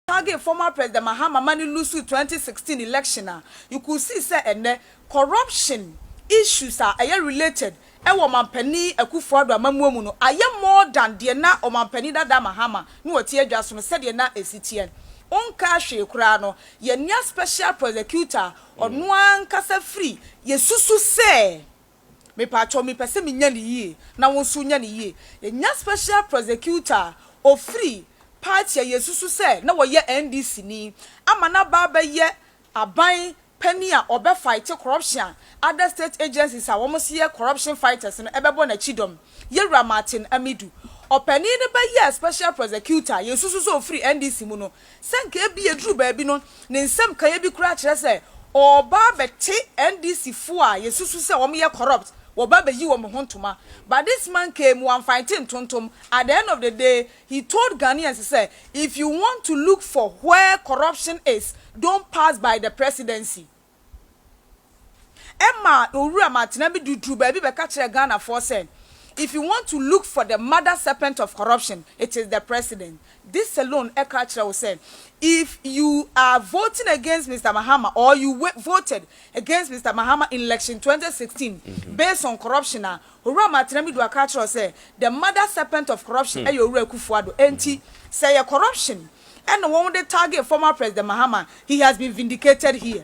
Target former President Mahama ma ne lose 2016 election a, you could see sɛ ɛnɛ corruption issues a ɛyɛ related ɛwɔ Ɔmampanin Akufo-Addo amamuo mu no ayɛ more than deɛ na Ɔmampanin dada Mahama ne wɔte adwa so no. Sɛdeɛ na esi teɛ nka hwee koraa no, yɛnia special prosecutor, ɔno ankasa firi yɛsusu sɛ mepatwɔ mepɛ sɛ menya ne yie na wɔn nso nya ne yie. Yɛnya special prosecutor ofiri party a yɛsusu sɛ na wɔyɛ NDC ni ama n'aba abɛyɛ aban panyin a ɔbɛ fight corruption a other state agencies a wɔn nso yɛ corruption fighters no ɛbɛbɔ n'akyi dɔm. Yɛwura Martin Amidu, ɔpanin no bɛyɛ special prosecutor, yɛsusu sɛ ofiri NDC mu no, sɛ nka ebi eduru baabi no ne nsɛm kan bi kura kyerɛ sɛ ɔba abɛte NDC fo a yɛsusu sɛ wɔn yɛ corrupt, wɔba bɛyi wɔn ho ntoma. But this man came one fighting ntontom. At the end of the day, he told Ghanaians say, if you want to look for where corruption is, don't pass by the presidency. Ɛma Owura Martin Amidu duru baabi bɛka kyerɛ Ghanafoɔ sɛ, if you want to look for the mother serpent of corruption, it is the president. This alone ɛka kyerɛ wo sɛ, if you are voting against Mr Mahama or you voted against Mr Mahama in election 2016 based on corruption a, Owura Martin Amidu aka kyerɛ wo sɛ the mother serpent of corruption ɛyɛ Owura Akufo-Addo. Enti sɛ yɛ corruption ɛna wɔn de target former President Mahama, he has been vindicated here.